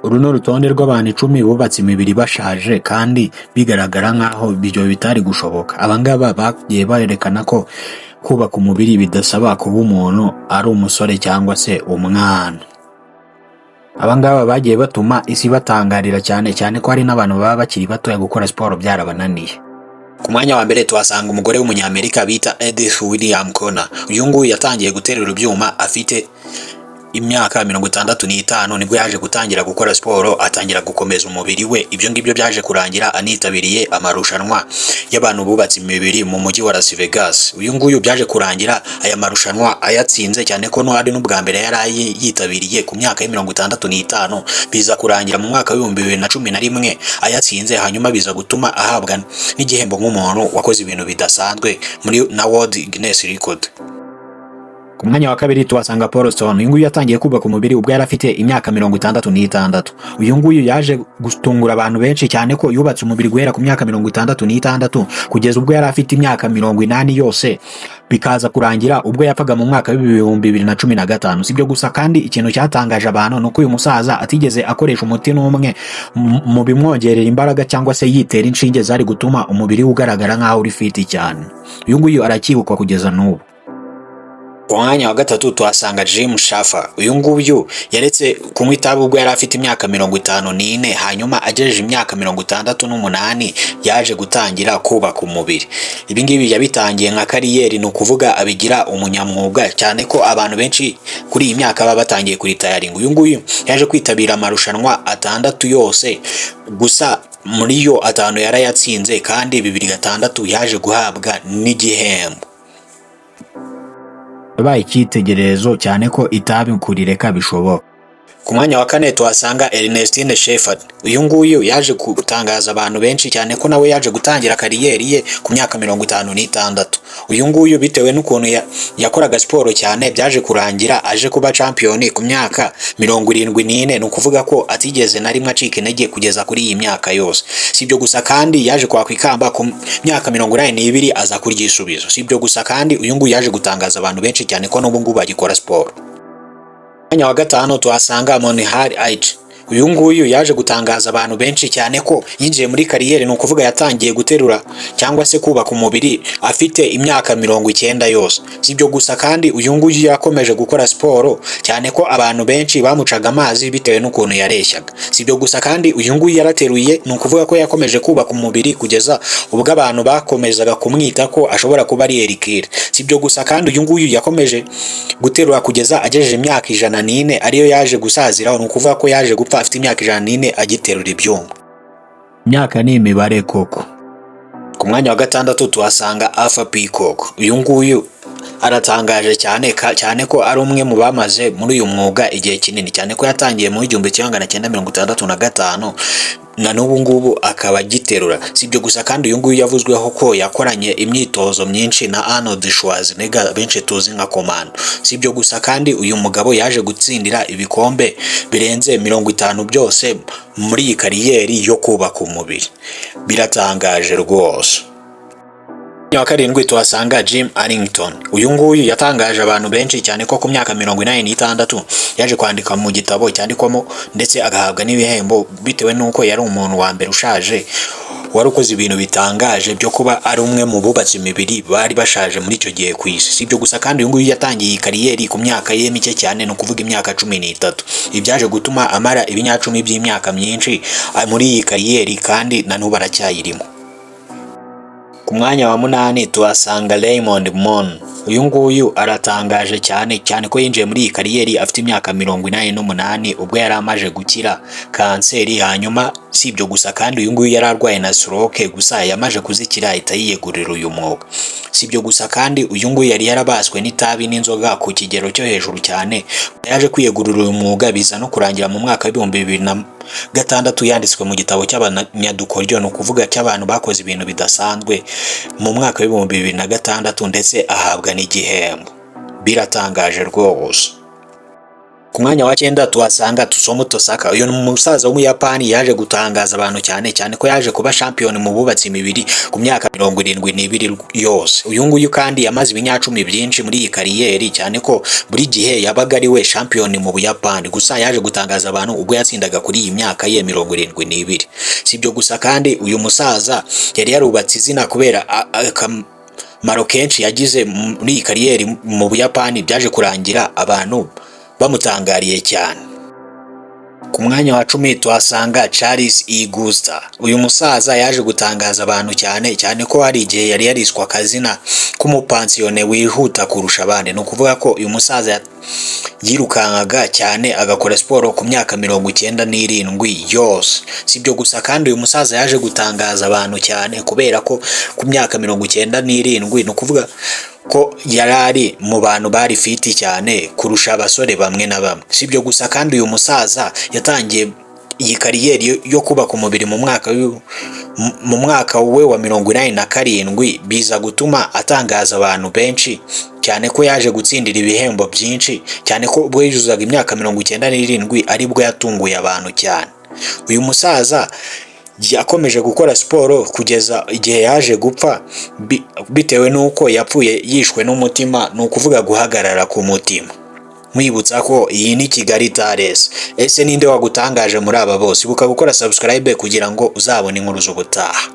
Uru ni urutonde rw'abantu 10 bubatse imibiri bashaje kandi bigaragara nk'aho ibyo bitari gushoboka. Aba ngaba bagiye berekana ko kubaka umubiri bidasaba kuba umuntu ari umusore cyangwa se umwana. Aba ngaba bagiye batuma isi batangarira cyane cyane ko hari n'abantu baba bakiri batoya gukora siporo byarabananiye. Ku mwanya wa mbere tuhasanga umugore w'Umunyamerika bita Edith William Conner. Uyu nguyu yatangiye guterura ibyuma afite imyaka 65, nibwo yaje gutangira gukora siporo, atangira gukomeza umubiri we. Ibyo ngibyo byaje kurangira anitabiriye amarushanwa y'abantu bubatse imibiri mu mujyi wa Las Vegas. Uyu nguyu byaje kurangira aya marushanwa ayatsinze, cyane ko no ari n'ubwa mbere yari yitabiriye ku myaka ya 65. Biza kurangira mu mwaka wa 2011 ayatsinze, hanyuma biza gutuma ahabwa n'igihembo nk'umuntu wakoze ibintu bidasanzwe muri na World Guinness Record. Ku mwanya wa kabiri tuhasanga Paul Stone. Uyu nguyu yatangiye kubaka umubiri ubwo yari afite imyaka 66. Uyu nguyu yaje gutungura abantu benshi, cyane ko yubatse umubiri guhera ku myaka 66 kugeza ubwo yari afite imyaka 80 yose, bikaza kurangira ubwo yapfaga mu mwaka wa 2015. Si ibyo gusa kandi, ikintu cyatangaje abantu ni uko uyu musaza atigeze akoresha umuti n'umwe mu bimwongerera imbaraga cyangwa se yitera inshinge zari gutuma umubiri we ugaragara nk'aho uri fit cyane. Uyu nguyu aracyibukwa kugeza n'ubu. Ku mwanya wa gatatu tuhasanga Jim Shaffer. Uyu nguyu yaretse kunywa itabi ubwo yari afite imyaka 54, hanyuma agejeje imyaka 68 yaje gutangira kubaka umubiri. Ibi ngibi yabitangiye nka career, ni ukuvuga abigira umunyamwuga, cyane ko abantu benshi kuri iyi myaka baba batangiye kuretiringa. Uyu nguyu yaje kwitabira amarushanwa atandatu yose, gusa muri yo atanu yarayatsinze, kandi 2006 yaje guhabwa n'igihembo. Yabaye icyitegererezo, cyane ko itabi kurireka bishoboka. Ku mwanya wa kane tuhasanga Ernestine Shepherd. Uyu nguyu yaje gutangaza abantu benshi, cyane ko nawe yaje gutangira career ye ku myaka 56. Uyu nguyu bitewe n'ukuntu yakoraga siporo cyane, byaje kurangira aje kuba champion ku myaka 74, ni ukuvuga ko atigeze na rimwe acika intege kugeza kuri iyi myaka yose. Si ibyo gusa kandi, yaje kwakwa ikamba ku myaka 82, aza kuryisubizo. Si ibyo gusa kandi, uyu nguyu yaje gutangaza abantu benshi, cyane ko n'ubu ngubu agikora siporo. Mwanya wa gatanu tuhasanga Monihar Aich. Uyu nguyu yaje gutangaza abantu benshi, cyane ko yinjiye muri career, ni ukuvuga yatangiye guterura cyangwa se kubaka umubiri afite imyaka 90 yose. Si ibyo gusa kandi, uyu nguyu yakomeje gukora siporo, cyane ko abantu benshi bamucaga amazi bitewe n'ukuntu yareshyaga. Si ibyo gusa kandi, uyu nguyu yarateruye, ni ukuvuga ko yakomeje kubaka umubiri kugeza ubwo abantu bakomezaga kumwita ko ashobora kuba ari Hercule. Si ibyo gusa kandi, uyu nguyu yakomeje guterura kugeza agejeje imyaka 104, ariyo yaje gusaziraho, ni ukuvuga ko yaje gupfa afite imyaka 104 agiterura ibyuma. Imyaka ni imibare koko. Ku mwanya wa gatandatu tuhasanga Arthur Peacock. Uyu nguyu aratangaje cyane, cyane ko ari umwe mu bamaze muri uyu mwuga igihe kinini, cyane ko yatangiye mu 1965, na n'ubu ngubu akaba agiterura. Si ibyo gusa kandi, uyu nguyu yavuzweho ko yakoranye imyitozo myinshi na Arnold Schwarzenegger, benshi tuzi nka Commando. Si ibyo gusa kandi, uyu mugabo yaje gutsindira ibikombe birenze 50 byose muri iyi career yo kubaka umubiri. Biratangaje rwose. Wa karindwi tuhasanga Jim Arrington. Uyu nguyu yatangaje abantu benshi, cyane ko ku myaka 86 yaje kwandika mu gitabo cyandikwamo ndetse agahabwa n'ibihembo, bitewe n'uko yari umuntu wa mbere ushaje wari ukoze ibintu bitangaje byo kuba ari umwe mu bubatse imibiri bari bashaje muri icyo gihe ku isi. Si ibyo gusa kandi, uyu nguyu yatangiye iyi career ku myaka ye mike cyane, ni ukuvuga imyaka 13. Ibi byaje gutuma amara ibinyacumi by'imyaka myinshi muri iyi career, kandi na n'ubu aracyayirimo. Ku mwanya wa munani tuhasanga Raymond Moon. Uyu nguyu aratangaje cyane, cyane ko yinjiye muri iyi career afite imyaka 88, ubwo yari amaze gukira kanseri. Hanyuma si ibyo gusa kandi, uyu nguyu yari arwaye na stroke, gusa yamaze kuzikira ahita yiyegurira uyu mwuga. Si ibyo gusa kandi, uyu nguyu yari yarabaswe n'itabi n'inzoga ku kigero cyo hejuru cyane. Yaje kwiyegurira uyu mwuga, biza no kurangira mu mwaka wa 2006 yanditswe mu gitabo cy'abanyadukoryo, ni ukuvuga cy'abantu bakoze ibintu bidasanzwe mu mwaka wa 2006, ndetse ahabwa n'igihembo. Biratangaje rwose. Ku mwanya wa cyenda tuhasanga Tsutomu Tosaka. Uyu ni umusaza w'Umuyapani, yaje gutangaza abantu cyane cyane ko yaje kuba shampiyoni mu bubatsi imibiri ku myaka 72 yose. Uyu nguyu kandi yamaze ibinyacumi byinshi muri iyi kariyeri, cyane ko buri gihe yabaga ari we shampiyoni mu Buyapani. Gusa yaje gutangaza abantu ubwo yatsindaga kuri iyi myaka ye 72. Si ibyo gusa kandi, uyu musaza yari yarubatse izina kubera akamaro kenshi yagize muri iyi kariyeri mu Buyapani. Byaje kurangira abantu bamutangariye cyane. Ku mwanya wa 10 tuhasanga Charles Igusta. Uyu musaza yaje gutangaza abantu cyane cyane ko hari igihe yari yariswe akazina k'umupansiyone wihuta kurusha abandi. Ni ukuvuga ko uyu musaza yirukankaga cyane, agakora siporo ku myaka 97 yose. Si ibyo gusa kandi, uyu musaza yaje gutangaza abantu cyane kubera ko ku myaka 97, ni ukuvuga ko yari ari mu bantu bari fit cyane kurusha abasore bamwe na bamwe. Si ibyo gusa kandi, uyu musaza yatangiye iyi kariyeri yo kubaka umubiri mu mwaka we wa 87, biza gutuma atangaza abantu benshi cyane ko yaje gutsindira ibihembo byinshi, cyane ko ubwo yuzuzaga imyaka 97 aribwo yatunguye abantu cyane. Uyu musaza yakomeje gukora siporo kugeza igihe yaje gupfa, bitewe n'uko yapfuye yishwe n'umutima, ni ukuvuga guhagarara ku mutima. Mwibutsa ko iyi ni Kigali Tares. Ese ninde wagutangaje muri aba bose? Ibuka gukora subscribe kugira ngo uzabone inkuru z'ubutaha.